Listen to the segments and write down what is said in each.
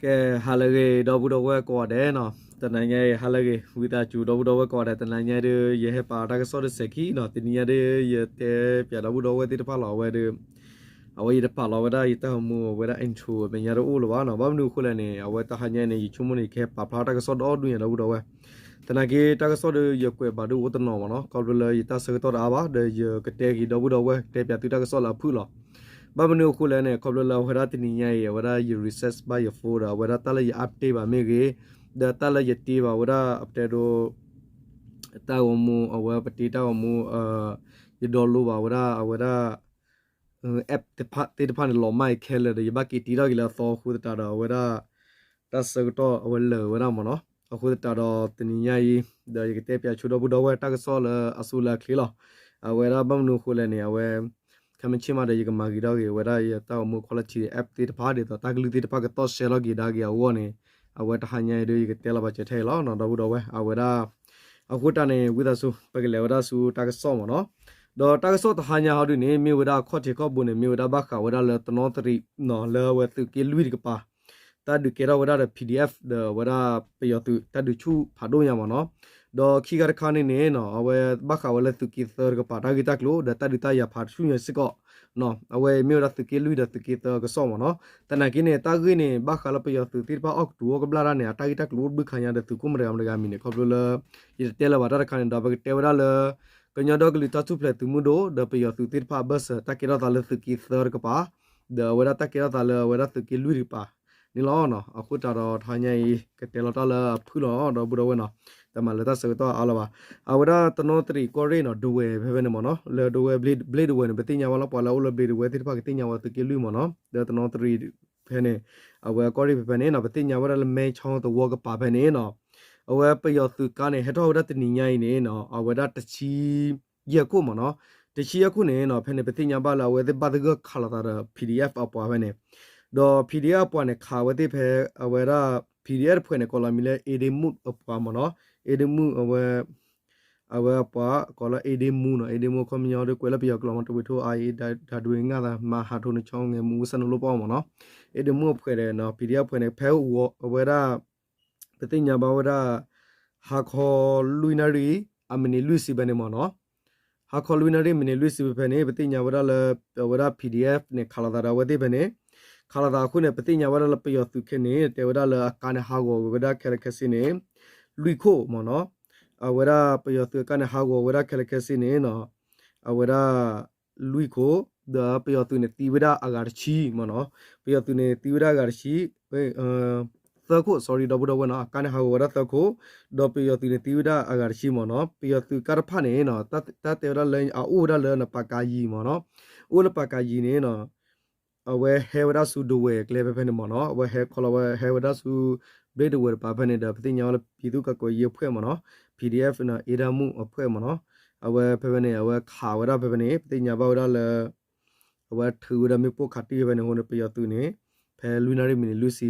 ကဲ ဟါလၢအဂ့ၤ ဒီပုၢ်ဒီဝဲၢ်ကိးဂၤဒဲးနီၤ, တနၤညါအံၤ ဟါလၢအဂ့ၤ ဝံသးစူၤ ဒီပုၢ်ဒီဝဲၢ်ကိးဂၤဒဲး တနၤညါအံၤဒီး ယဟဲပာ်တၢ်ကစီၣ်တစဲးခံနီၤ, တနံၤညါဒီး ယတဲပၠးဒီပုၢ်ဒီဝဲၢ်သ့ၣ်တဖၣ်လီၤ, အဝဲဒီး အဝဲယတပာ်လီၤဝဲဒၣ်ယတၢ်ဂီၤမူ အဝဲဒၣ် intro မဲာ်ညါတအိၣ်လၢၤဘၣ်နီၤ, ဘၣ်မနုၤအဃိလဲၣ်န့ၣ် အဝဲတဟါညါအံၤန့ၣ် ယဆိကမိၣ်န့ၣ် ယကဟဲပာ်ဖျါတၢ်ကစီၣ်ဒီဒူၣ်ညါ ဒီပုၢ်ဒီဝဲၢ်, သနာ်က့ တၢ်ကစီၣ်ဒီး ယကွဲးဘၣ်ဒိအိၣ်တနီၤမ့ၢ်နီၤ, ခီဖျိလၢယတၢ်ဆၢကတီၢ်တအါဘၣ် ဒီးယကတဲက့ၤဒီပုၢ်ဒီဝဲၢ် ကတဲပၠးသုတၢ်ကစီၣ်လၢအဖုၣ်လီၤ. ဘၣ်မနုၤအဃိလဲၣ်န့ၣ် ခီဖျိလၢအဝဲဒၣ်တနံၤညါအံၤ အဝဲဒၣ်ယ reset ဘၣ်ယ phone ဒီး အဝဲဒၣ်တၢ်လၢယ update ဘၣ်မ့ၢ်ဂ့ၤ, ဒီးတၢ်လၢယတ့ဘၣ်ဝဲဒၣ် အပတဲဒိ တၢ်ဂီၤမူ အဝဲပတ့တၢ်ဂီၤမူ ယ download ဘၣ်ဝဲဒၣ် အဝဲဒၣ် app သ့ၣ်တဖၣ်န့ၣ် လီၤမၢ်အံၤခဲလၢာ်ဒီး ယဘၣ်က့ၤတ့ထီၣ်က့ၤလၢအသီအဃိသတးဒီး အဝဲဒၣ် တၢ်ဆၢကတီၢ်အဝဲလၢာ်ဝဲဒၣ်မ့ၢ်နီၤ, အဃိသတးဒီးတနံၤညါအံၤ ဒီးယကတဲပၠးဆိဒီပုၢ်ဒီဝဲၢ်တၢ်ကစီၣ်လၢအစိလၢအချ့လီၤ. အဝဲဒၣ်ဘၣ်မနုၤအဃိလဲၣ်န့ၣ် အဝဲ ခဲမုၢ်ဆ့ၣ်မးဒီး ယကမၤဂ့ၤထီၣ်က့ၤဝဲဒၣ်ယတၢ်ဂီၤမူ quality app သ့ၣ်တဖၣ် ဒ်သိးတၢ်ကလုၢ်သ့ၣ်တဖၣ် ကသီၣ်ရှဲထီၣ်က့ၤဒါက့ၤအဂီၢ်န့ၣ် အဝဲတဟါညါအံၤဒီး ယကတဲလီၤဘၣ်စၢၤထဲအံၤလီၤ ဒီပုၢ်ဒီဝဲၢ် အဝဲဒၣ် အဃိတၢ်န့ၣ် ဝံသးစူၤ ပကလဲၤဝဲဒၣ်ဆူတၢ်ကစီၣ်မ့ၢ်နီၤ, ဒီးတၢ်ကစီၣ်တဟါညါဟီဒုန့ၣ် မ့ၢ်ဝဲဒၣ်အခီၣ်ထံးခီၣ်ဘိန့ၣ် မ့ၢ်ဝဲဒၣ်ဘၣ်ဃးဝဲဒၣ်လၢတနီသရံၣ်နီၤ လၢအဝဲသုးက့လွံၢ်တကပၤ တၢ်ဒုးကဲထီၣ်ဝဲဒၣ်ဒီး PDF ဒီးအဝဲဒၣ်ပယီၤသုးတၢ်ဒုးဆူၣ်ဖးဒိၣ်ညါမ့ၢ်နီၤ, ဒီးခံခါတခါန့ၣ်န့ၣ်နီၤ အဝဲဘၣ်ဃးဝဲလၢသုးက့သၢတကပၤ တၢ်ဂ့ၢ်တၢ်ကျိၤ ဒီးတၢ်ဒုးတၢ်ယၤဖးဆူၣ်ညါစ့ၢ်ကီး အဝဲမ့ၢ်ဝဲဒၣ်သုးက့လွံၢ်ဒီးသုးက့သၢအကစီၣ်မ့ၢ်နီၤ, သနာ်က့န့ၣ် တၢ်ဂ့ၢ်န့ၣ် ဘၣ်ဃးလၢပယီၤသုးသ့ၣ်တဖၣ်အီၣ်ကတူၢ်အီၣ်ကဘျၣ်တၢ်န့ၣ် အတၢ်ဂ့ၢ်တၢ်ကျိၤအိၣ်တဘျုးခါညါဒီး သုးခိၣ်မတဂၤမတဂၤမံၤန့ၣ် ခီဖျိလၢ ယတတဲလၢၤဘၣ်တၢ်တခါန့ၣ်ဒီး ပကတဲဝဲဒၣ်လၢ ကညီဒီကလုာ်တၢ်ထူၣ်ဖျဲးသုးမုၢ်ဒိၣ်ဒီးပယီၤသုးသ့ၣ်တဖၣ်အဘၢၣ်စၢၤ တၢ်ကဲထီၣ်သးလၢသုးက့သၢတကပၤ ဒီးအဝဲဒၣ်တၢ်ကဲထီၣ်သးလၢအဝဲဒၣ်သုးက့လွံၢ်တကပၤန့ၣ်လီၤ. အဃိသတးဒီးတဟါညါအံၤ ကတဲလီၤတၢ်လၢအဖုၣ်လီၤ ဒီပုၢ်ဒီဝဲၢ်နီၤ, တမၤလၢတၢ်ဆၢကတီၢ်အါလၢၤဘၣ်. အဝဲဒၣ်တနီသရံၣ်ကီၢ်ရ့ၣ်နီၤ ဒဝဲၢ်ဖဲဖဲန့ၣ်မ့ၢ်နီၤ, လၢဒဝဲၢ် ဘျ့ဒဝဲၢ်န့ၣ် ပသ့ၣ်ညါဘၣ်လီၤ ပှၤလၢအအိၣ်လၢဘျ့ဒဝဲၢ်သ့ၣ်တဖၣ်ကသ့ၣ်ညါဝဲသုးက့လွံၢ်မ့ၢ်နီၤ, ဒီးတနီသရံၣ်ဖဲန့ၣ် အဝဲကီၢ်ရ့ၣ်ဖဲဖဲန့ၣ်နီၤ ပသ့ၣ်ညါဝဲဒၣ်လၢမဲဆီသဝီကပၤဖဲန့ၣ်နီၤ, အဝဲပယီၤသုးကါန့ၣ် ဟဲထီၣ်ဝဲဒၣ်တနံၤညါအံၤန့ၣ်နီၤ အဝဲဒၣ်တဆံယဲၢ်ခိၣ်မ့ၢ်နီၤ, တဆံယဲၢ်ခိၣ်န့ၣ်နီၤ ဖဲန့ၣ်ပသ့ၣ်ညါဘၣ်လၢအဝဲသ့ၣ်ဘၣ်သဂၢၢ်ခးလိာ်သးဒီး PDF အပှၤဖဲန့ၣ်, ဒီး PDF အပှၤန့ၣ် ခးဝဲသ့ၣ်ဖဲ အဝဲဒၣ် PDF တဖုန့ၣ် ကိးလီၤမံၤလၢ အ့ဒ့မူၣ်အပှၤမ့ၢ်နီၤ, အ့ဒ့မူၣ်အဝဲ အဝဲအပှၤကိးလၢအ့ဒ့မူၣ်နီၤ, အ့ဒ့မူၣ်အခီပညီဒီး ကွဲးလၢပယီၤကျိာ်မ့ၢ် တဝ့ၤထိအါအံၤ ဓာတ်ငါးသီး မၤဟးထိးနဆီငဲမူ ဝံသးစူၤလိၣ်ပီၣ်မ့ၢ်နီၤ, အ့ဒ့မူၣ်အဖုန့ၣ်နီၤ PDF အဖုန့ၣ် ဖဲအဝဲဒၣ် ပသ့ၣ်ညါဘၣ်ဝဲဒၣ် ဟါခီလွံၢ်နၣ်ရံၣ် အမံးနံးလွံၢ်ဆံဖဲန့ၣ်မ့ၢ်နီၤ, ဟါခီလွံၢ်နၣ်ရံၣ် မံးနံးလွံၢ်ဆံဖဲဖဲန့ၣ် ပသ့ၣ်ညါဝဲဒၣ်လၢ အဝဲဒၣ် PDF န့ၣ် ခးလိာ်သးဒီးအဝဲသ့ၣ်ဖဲန့ၣ်, ခးလိာ်သးအဃိန့ၣ် ပသ့ၣ်ညါဝဲဒၣ်လၢပယီၤသုးခဲန့ၣ် တဲဝဲဒၣ်လၢအကါန့ၣ်ဟးဂီၤဝဲဒၣ်ခဲလၢာ်ခဲဆ့န့ၣ် လွံၢ်ခိၣ်မ့ၢ်နီၤ, အဝဲဒၣ်ပယီၤသုးအကါန့ၣ်ဟးဂီၤဝဲဒၣ်ခဲလၢာ်ခဲဆ့န့ၣ်နီၤ, အဝဲဒၣ် လွံၢ်ခိၣ်, ဒီးပယီၤသုးန့ၣ်သံဝဲဒၣ်အဂၤတဆံမ့ၢ်နီၤ, ပယီၤသုးန့ၣ်သံဝဲဒၣ်အဂၤတဆံ, သၢခိၣ် sorry ဒီပုၢ်ဒီဝဲၢ်နီၤ, အကါန့ၣ်ဟးဂီၤဝဲဒၣ်သၢခိၣ်, ဒီးပယီၤသုးန့ၣ်သံဝဲဒၣ်အဂၤတဆံမ့ၢ်နီၤ, ပယီၤသုးကါတဖၣ်န့ၣ်နီၤ, တၢ်တဲဝဲဒၣ်လၢအအိၣ်ဝဲဒၣ်လၢနပာ်ကၤယံၤမ့ၢ်နီၤ, အိၣ်လၢပာ်ကၤယံၤန့ၣ်နီၤ အဝဲဟဲဝဲဒၣ်ဆူဒဝဲၢ်အကျဲဖဲဖဲန့ၣ်မ့ၢ်နီၤ, အဝဲဟဲခီလီၤဝဲဟဲဝဲဒၣ်ဆူ ဘျ့ဒဝဲၢ်တပၤဖဲန့ၣ်ဒီး ပသ့ၣ်ညါဝဲလၢ ပြည်သူ့ကာကွယ်ရေးအဖွဲ့မ့ၢ်နီၤ, PDF နီၤ, အ့ဒၣ်မူၣ်အဖွဲ့မ့ၢ်နီၤ, အဝဲဖဲဖဲန့ၣ် အဝဲခးဝဲဒၣ်ဖဲဖဲန့ၣ် ပသ့ၣ်ညါဘၣ်ဝဲဒၣ်လၢ အဝဲထုးဝဲဒၣ်မ့ၣ်ပိၢ်ခးတံၢ်ဖဲဖဲန့ၣ်အဃိန့ၣ် ပယီၤသုးန့ၣ် ဖဲလွံၢ်နၣ်ရံၣ်မံးနံးလွံၢ်ဆံ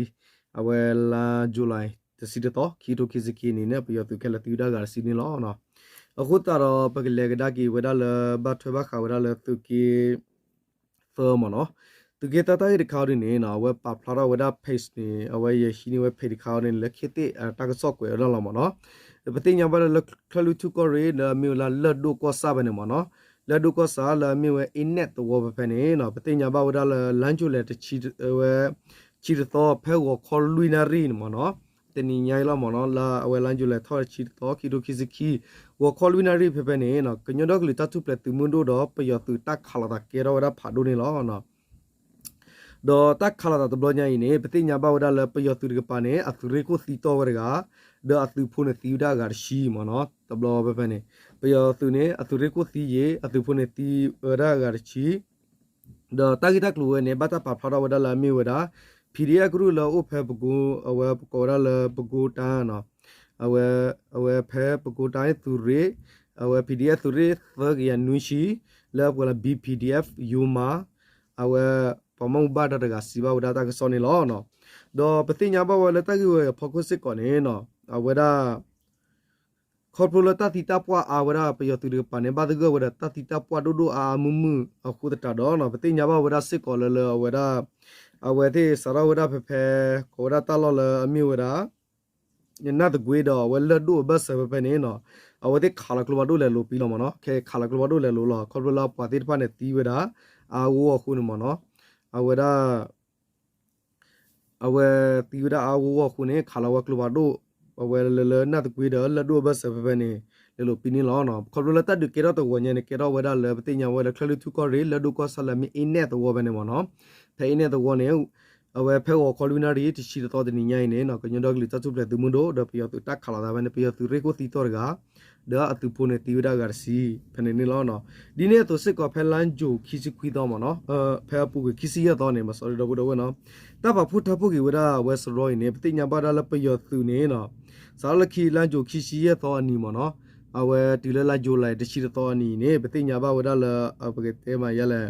အဝဲလါ July တဆံတသီ ခံထိခံဆံခံန့ၣ် ပယီၤသုးခဲလၢာ်သံဝဲဒၣ်အဂၤတဆံန့ၣ်လီၤ. အဃိသတးဒီး ပကလဲၤကဒါက့ၤဝဲဒၣ်လၢ ဘၣ်ထွဲဘၣ်ဃးဝဲဒၣ်လၢသုးက့ သၢမ့ၢ်နီၤ, သုးက့သၢတၢ်ဂ့ၢ်တခါအံၤဒ်န့ၣ်နီၤ အဝဲပာ်ဖျါထီၣ်ဝဲဒၣ် page န့ၣ် အဝဲယဟံးန့ၢ်ဝဲ page တခါအံၤန့ၣ် လၢခ့သ့ၣ်တၢ်ကစီၣ်ကွဲးဝဲဒၣ်လီၤမ့ၢ်နီၤ, ပသ့ၣ်ညါဘၣ်လၢ ချၢၣ်လွံၢ်ထူၣ်ကီၢ်ရ့ၣ် လၢအမ့ၢ်ဝဲလၢလၢၢ်ဒိၣ်ကီၢ်ဆၣ်ဖဲန့ၣ်မ့ၢ်နီၤ, လၢၢ်ဒိၣ်ကီၢ်ဆၣ်လၢအမ့ၢ်ဝဲ အ့နဲၣ်သဝီဖဲဖဲန့ၣ်နီၤ ပသ့ၣ်ညါဘၣ်ဝဲဒၣ်လၢ လါယူၤလဲၣ် တဆံ ဝဲ ဆံတသီ ဖဲဂီၤခီလွံၢ်နၣ်ရံၣ်န့ၣ်မ့ၢ်နီၤ, တနံၤညါအံၤလီၤမ့ၢ်နီၤ လၢအဝဲလါယူၤလဲၣ်ထီၣ်တဆံတသီ ခံထိခံဆံခံ ဂီၤခီလွံၢ်နၣ်ရံၣ်ဖဲဖဲန့ၣ်နီၤ ကညီဒီကလုာ်တၢ်ထူၣ်ဖျဲးသုးမုၢ်ဒိၣ်ဒီး ပယီၤသုးတၢ်ခးလိာ်သးကဲထီၣ်ဝဲဒၣ်ဖးဒိၣ်န့ၣ်လီၤ. ဒီးတၢ်ခးလိာ်သးတဘျီညါအံၤန့ၣ် ပသ့ၣ်ညါဘၣ်ဝဲဒၣ်လၢပယီၤသုးတကပၤန့ၣ် အသုးရ့ၣ်ခိၣ်သံတီၢ်ဝဲတဂၤ, ဒီးအသုးဖိန့ၣ်သံဝဲဒၣ်အဂၤတဆံမ့ၢ်နီၤ, တဘျီဖဲဖဲန့ၣ် ပယီၤသုးန့ၣ် အသုးရ့ၣ်ခိၣ်သံယံာ် အသုးဖိန့ၣ်သံဝဲဒၣ်အဂၤတဆံ ဒီးတၢ်ဂ့ၢ်တၢ်ကျိၤဝဲန့ၣ် ဘၣ်တၢ်ပာ်ဖျါထီၣ်ဝဲဒၣ်လၢအမ့ၢ်ဝဲဒၣ် PDF ကရူၢ်လၢအအိၣ်ဖဲပကိ အဝဲပကိးဝဲဒၣ်လၢပကိတၢ်နီၤ, အဝဲ အဝဲဖဲပကိတၢ်သုးရ့ၣ် အဝဲ PDF သုးရ့ၣ်သၢကယၤနွံဆံ လၢအပှဲၤလၢ B P D F ယိမး အဝဲ ပှၤမူဘၣ်ဒါတဂၤစံးဘၣ်ဝဲဒၣ်တၢ်ကစီၣ်န့ၣ်လီၤ. ဒီးပသ့ၣ်ညါဘၣ်ဝဲလၢတၢ်ဂ့ၢ်ဝဲအဖီခိၣ်စ့ၢ်ကီးန့ၣ်နီၤ အဝဲဒၣ် ခီဖျိလၢတၢ်သံတၢ်ပှၢ်အါဝဲဒၣ် ပယီၤသုးတကပၤန့ၣ် ဘၣ်သဂၢၢ်ဝဲဒီးတၢ်သံတၢ်ပှၢ်ဒိၣ်ဒိၣ်အါအါမုၢ်မုၢ်အဃိသတးဒီးနီၤ ပသ့ၣ်ညါဘၣ်ဝဲဒၣ်စ့ၢ်ကီးလၢလၢအဝဲဒၣ် အဝဲသ့ၣ်စးထီၣ်ဝဲဒၣ်ဖဲဖဲ ကိးဝဲဒၣ်တၢ်လီၢ်လၢအမ့ၢ်ဝဲဒၣ် နၢ်သကွ့ဒီးအဝဲလၢၢ်ဒိၣ်အဘၢၣ်စၢၤဖဲဖဲန့ၣ်နီၤ, အဝဲသ့ၣ်ခးလီၤကျိဖးဒိၣ်လဲၤလိာ်ပံလီၤမ့ၢ်နီၤ, ခဲခးလီၤကျိဖးဒိၣ်လဲၤလိာ်လီၤ ခီဖျိလၢအပှၤသ့ၣ်တဖၣ်န့ၣ်သံဝဲဒၣ် အါဂီၢ်ဂီၢ်အဃိန့ၣ်မ့ၢ်နီၤ, အဝဲဒၣ် အဝဲသံဝဲဒၣ်အါဂီၢ်ဂီၢ်အဃိန့ၣ် ခးလီၤဝဲကျိဖးဒိၣ်, အဝဲလၢလၢနၢ်သကွ့ဒီးလၢၢ်ဒိၣ်အဘၢၣ်စၢၤဖဲဖဲန့ၣ် လဲၤလိာ်ပံန့ၣ်လီၤ. ခီဖျိလၢတၢ်ဒုးကဲထီၣ်တဂီၤညါန့ၣ် ကဲထီၣ်ဝဲဒၣ်လၢပသ့ၣ်ညါဝဲလၢချၢၣ်လွံၢ်ထူၣ်ကီၢ်ရ့ၣ် လၢၢ်ဒိၣ်ကီၢ်ဆၣ်လၢအမ့ၢ်အ့နဲၣ်သဝီဖဲန့ၣ်မ့ၢ်နီၤ, ဖဲအ့နဲၣ်သဝီန့ၣ် အဝဲဖဲဂီၤခီလွံၢ်နၣ်ရံၣ် တဆံတသီတနံၤညါအံၤန့ၣ်နီၤ ကညီဒီကလုာ်တၢ်ထူၣ်ဖျဲးသုးမုၢ်ဒိၣ် ဒီးပယီၤသုးတၢ်ခးလီၤသးဖဲန့ၣ် ပယီၤသုးရ့ၣ်ခိၣ်သံတီၢ်တဂၤ ဒီးအသုးဖိန့ၣ်သံဝဲဒၣ်အဂၤတဆံ ဖဲန့ၣ်န့ၣ်လီၤ. ဒ်န့ၣ်အသိးစ့ၢ်ကီးဖဲလါယူၤခံဆံခွံသီမ့ၢ်နီၤ, ဖဲအပူၤကွံာ်ခံဆံယဲၢ်သီန့ၣ် မၤစၢၤဒီပုၢ်ဒီဝဲၢ်နီၤ, တၢ်ပာ်ဖှိၣ်တၢ်ဖှိၣ်က့ၤဝဲဒၣ်အဝဲစရီအံၤန့ၣ် ပသ့ၣ်ညါဘၣ်ဒၣ်လၢပယီၤသုးန့ၣ်နီၤ, စးထီၣ်လၢခံလါယူၤခံဆံယဲၢ်သီအနံၤမ့ၢ်နီၤ, အဝဲတုၤလၢလါယူၤလံတဆံတသီအနံၤအံၤန့ၣ် ပသ့ၣ်ညါဘၣ်ဝဲဒၣ်လၢ ပကတဲမ့ၢ်ယဲလဲၣ်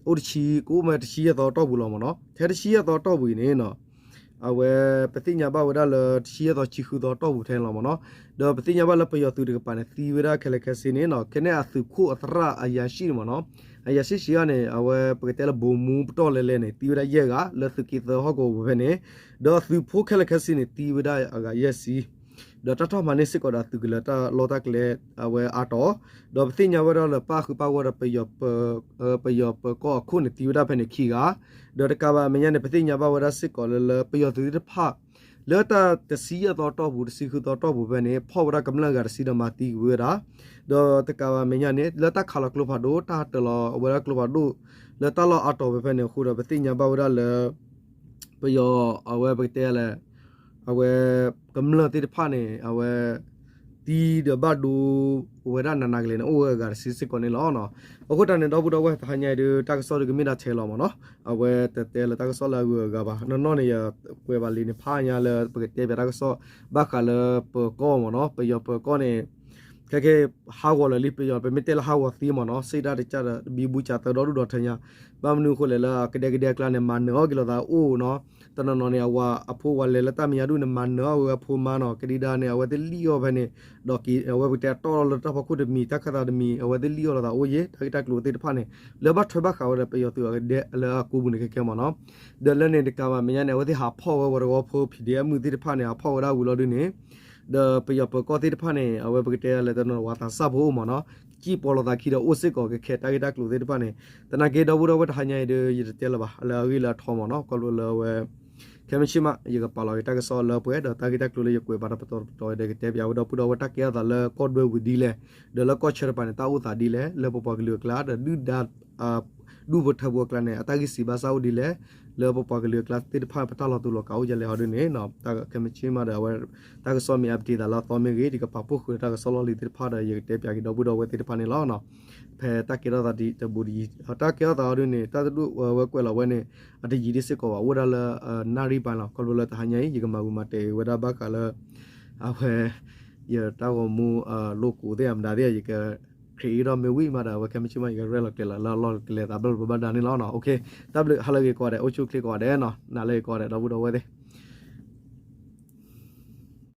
အိၣ်တဆံ ကအိၣ်မ့ၢ်တဆံယဲၢ်သီတီၢ်ပူၤလီၤမ့ၢ်နီၤ, ထဲတဆံယဲၢ်သီတီၢ်ပူၤအံၤန့ၣ်နီၤ, အဝဲပသ့ၣ်ညါဘၣ်ဝဲဒၣ်လၢတဆံယဲၢ်သီဆံဃုသီတီၢ်ပူၤထဲန့ၣ်လီၤမ့ၢ်နီၤ, ဒီးပသ့ၣ်ညါဘၣ်လၢပယီၤသုးတကပၤန့ၣ် သံဝဲဒၣ်ခဲလၢာ်ခဲဆ့န့ၣ်နီၤ, ခဲန့ၣ်အသုးခိၣ်အသရၣ်အယၤၡံၣ်န့ၣ်မ့ၢ်နီၤ, အယၤၡံၣ်စံးအါန့ၣ် အဝဲပကတဲလၢဘိမူပတီၢ်လဲၤလဲၤန့ၣ် သံဝဲဒၣ်ယဲၢ်ဂၤ လၢသုးက့သၢဟီၣ်ကဝီၤပူၤဖဲန့ၣ်, ဒီးသုးဖိခဲလၢာ်ခဲဆ့န့ၣ် သံဝဲဒၣ်အဂၤယဲၢ်ဆံ ဒီးတၢ်ထီၣ်မၤန့ၢ်စ့ၢ်ကီးဒီးသုးကလၢၤတၢ်လီၢ်တၢ်ကျဲ အဝဲအါတီၤ, ဒီးပသ့ၣ်ညါဝဲဒၣ်လၢပၣ်ဃုာ်ပၣ်ဂီၢ်ဒီး ပယီၤပၢၤကီၢ်အခိၣ်န့ၣ် သံဝဲဒၣ်ဖဲန့ၣ်ခံဂၤ, ဒီးတကးဘၣ်အမဲာ်ညါန့ၣ် ပသ့ၣ်ညါဘၣ်ဝဲဒၣ်စ့ၢ်ကီးလၢ လၢပယီၤသုးသ့ၣ်တဖၣ် လၢတၢ်တဆံယဲၢ်သီတီၢ်ပူၤ တဆံဃုသီတီၢ်ပူၤဖဲန့ၣ် ဖီၣ်ဝဲဒၣ်ကမျၢၢ်အဂၤတဆံဒီးမၤသံကွံာ်ဝဲဒၣ်, ဒီးတကးဘၣ်အမဲာ်ညါန့ၣ် လၢတၢ်ခးလီၤကျိဖးဒိၣ် တၢ်တၢလီၤဝဲဒၣ်ကျိဖးဒိၣ် လၢတၢ်လီၢ်အါတီၤဖဲဖဲန့ၣ်အဃိဒီး ပသ့ၣ်ညါဘၣ်ဝဲဒၣ်လၢ ပယီၤအဝဲပကတဲလဲၣ် အဝဲ ကမျၢၢ်သ့ၣ်တဖၣ်န့ၣ် အဝဲ သံဒီးဘၣ်ဒိဝဲဒၣ်နးနးကလဲာ်န့ၣ် အိၣ်ဝဲအဂၤတဆံစ့ၢ်ကီးန့ၣ်လီၤ. အဃိတၢ်န့ၣ် ဒီပုၢ်ဒီဝဲၢ်တဟါညါအံၤဒုး တၢ်ကစီၣ်ဒုးကမ့ၢ်ဒၣ်ထဲလီၤမ့ၢ်နီၤ, အဝဲတတဲလၢတၢ်ကစီၣ်လၢအဂုၤအဂၤဘၣ်. နီၢ်နီၢ်န့ၣ် ယကွဲးဘၣ်လံန့ၣ် ဖးညါလၢပကတဲပၠးတၢ်ကစီၣ် ဘၣ်ဃးလၢပၢၤကီၢ်မ့ၢ်နီၤ, ပယီၤပၢၤကီၢ်န့ၣ် ခဲကဲ ဟးဂီၤလၢာ်လံ ပယီၤ ပမ့ၢ်တဲလၢဟးဂီၤသံမ့ၢ်နီၤ, စ့ၢ်တၢ်တကၢ်ဒီး ဘံဘူစးသၢဒီဒူၣ်ဒီထၢညါ, ဘၣ်မနုၤအဃိလဲၣ်လၢအကဒဲကဒဲအကျါန့ၣ် မၤနၢၤအီၣ်က့ၤလိာ်သးအိၣ်နီၤ, တနီၤနီၤန့ၣ် အဝၤအဖိဝၤလဲၤလၢတၢ်မဲာ်ညါဒူၣ်န့ၣ် မၤနၢၤအီၣ်ဝဲအဖိမါနီၤ, ကဒံဒါန့ၣ် အဝဲသ့ၣ်လံၣ်အီၣ်ဖဲန့ၣ်, ဒီးက့ၤ အဝဲပကတဲအတီၢ်လီၤလၢတၢ်ဖီခိၣ်တမံၤ တၢ်ခၢၣ်သးတမံၤ အဝဲသ့ၣ်လံၣ်အီၣ်လိာ်သးအိၣ်ယဲၢ် တၢ်ဂ့ၢ်တၢ်ကျိၤသ့ၣ်တဖၣ်န့ၣ် လၢဘၣ်ထွဲဘၣ်ဃးဝဲဒီးပယီၤသုးအကဒဲလၢအကိပူၤန့ၣ်ခဲခဲမ့ၢ်နီၤ, ဒီးလၢန့ၣ်တကးဘၣ်မဲာ်ညါန့ၣ် အဝဲသ့ၣ်ဟးဖီၣ်ဝဲပှၤတဝီဖိ ဖံးဒ့အမုၢ်သ့ၣ်တဖၣ်န့ၣ် ဟးဖီၣ်ဝဲဒၣ်ဝံၤလီၤဒုးန့ၣ် ဒီးပယီၤပၢၤကီၢ်သ့ၣ်တဖၣ်န့ၣ် အဝဲပကတဲလၢတနီၤဝၤသးစၢ်ဖိမ့ၢ်နီၤ, ကံၣ်ပီၤလိာ်သးခံဒီးအိၣ်စ့ၢ်ကီးကဲခဲတၢ်ဂ့ၢ်တၢ်ကျိၤသ့ၣ်တဖၣ်န့ၣ်, သနာ်က့ဒီပုၢ်ဒီဝဲၢ်တဟါညါအံၤဒီး ယတတဲလၢၤဘၣ် လၢအဂ့ၢ်လၢအထီမ့ၢ်နီၤ, ခီဖျိလၢအဝဲ ခဲမုၢ်ဆ့ၣ်မး ယကပာ်လီၤက့ၤတၢ်ကစီၣ်လၢပှဲၤဒီးတပတီၢ်တပတီၢ်ဒီးကတဲပၠးဝဲဒီပုၢ်ဒီဝဲၢ်တၢ်ကဲထီၣ်သးလၢကီၢ်ဒွဲဝံၤဒ်လဲၣ်, ဒီးလၢကီၢ်ဆၢတပၤန့ၣ် တၢ်အိၣ်သးဒ်လဲၣ်, လၢပပှၤကလုာ်အကျါ ဒီးဒုၣ်ဒါ ဒူၣ်ဖိထၢဖိအကျါန့ၣ် အတၢ်ဂံၢ်စံးဘၣ်စၢ်အိၣ်ဒ်လဲၣ်, လၢပပှၤကလုာ်အကျါသ့ၣ်တဖၣ် ပတၢ်လီၤတူာ်လီၤကာ်အိၣ်ဒ်လဲၣ်ဟီဒ်န့ၣ်, ခဲမုၢ်ဆ့ၣ်မးဒီးအဝဲ တၢ်ကစီၣ်မ့ၢ် update သးလၢအသီမ့ၢ်ဂ့ၤ ယကပာ်ဖှိၣ်ဃုာ်တၢ်ကစီၣ်လီၢ်လံၤသ့ၣ်တဖၣ်ဒီး ယကတဲပၠးက့ၤဒီပုၢ်ဒီဝဲၢ်သ့ၣ်တဖၣ်န့ၣ်လီၤ. ဖဲတၢ်ကဲထီၣ်သးတဘူးတယံၤ တၢ်ကဲထီၣ်သးဟီဒ်န့ၣ် တၢ်တဒူၣ်ဝဲကွဲးလီၤဝဲန့ၣ် အတယံၤဒ်စ့ၢ်ကီးဘၣ် အိၣ်ဒၣ်လၢ နၣ်ရံၣ်ပၤလီၤ. ခီဖျိလၢတဟါညါအံၤ ယကမၤဂုာ်မၤတဲာ်ဝဲဒၣ်ဘၣ်ဃးလၢ အဝဲ ယတၢ်ဂီၤမူ လိာ်ကူးသ့ၣ်အမတၤသ့ၣ် ယက create ထီၣ်မ့ၢ်ဝံၤမးဒီး အဝဲခဲမုၢ်ဆ့ၣ်မး ယကရဲၣ်လီၤကျဲၤလီၤလၢအလီၢ်ကလဲၤသးဘၣ်လၢပဘၣ်ဒါန့ၣ်လီၤ. တၢ်ဘျုးဟါလၢအဂ့ၤကိးဂၤဒဲး အိၣ်ဆူၣ်အိၣ်ချ့ကိးဂၤဒဲးနီၤ, နၤလၢအဂ့ၤကိးဂၤဒဲး ဒီပုၢ်ဒီဝဲၢ်သ့ၣ်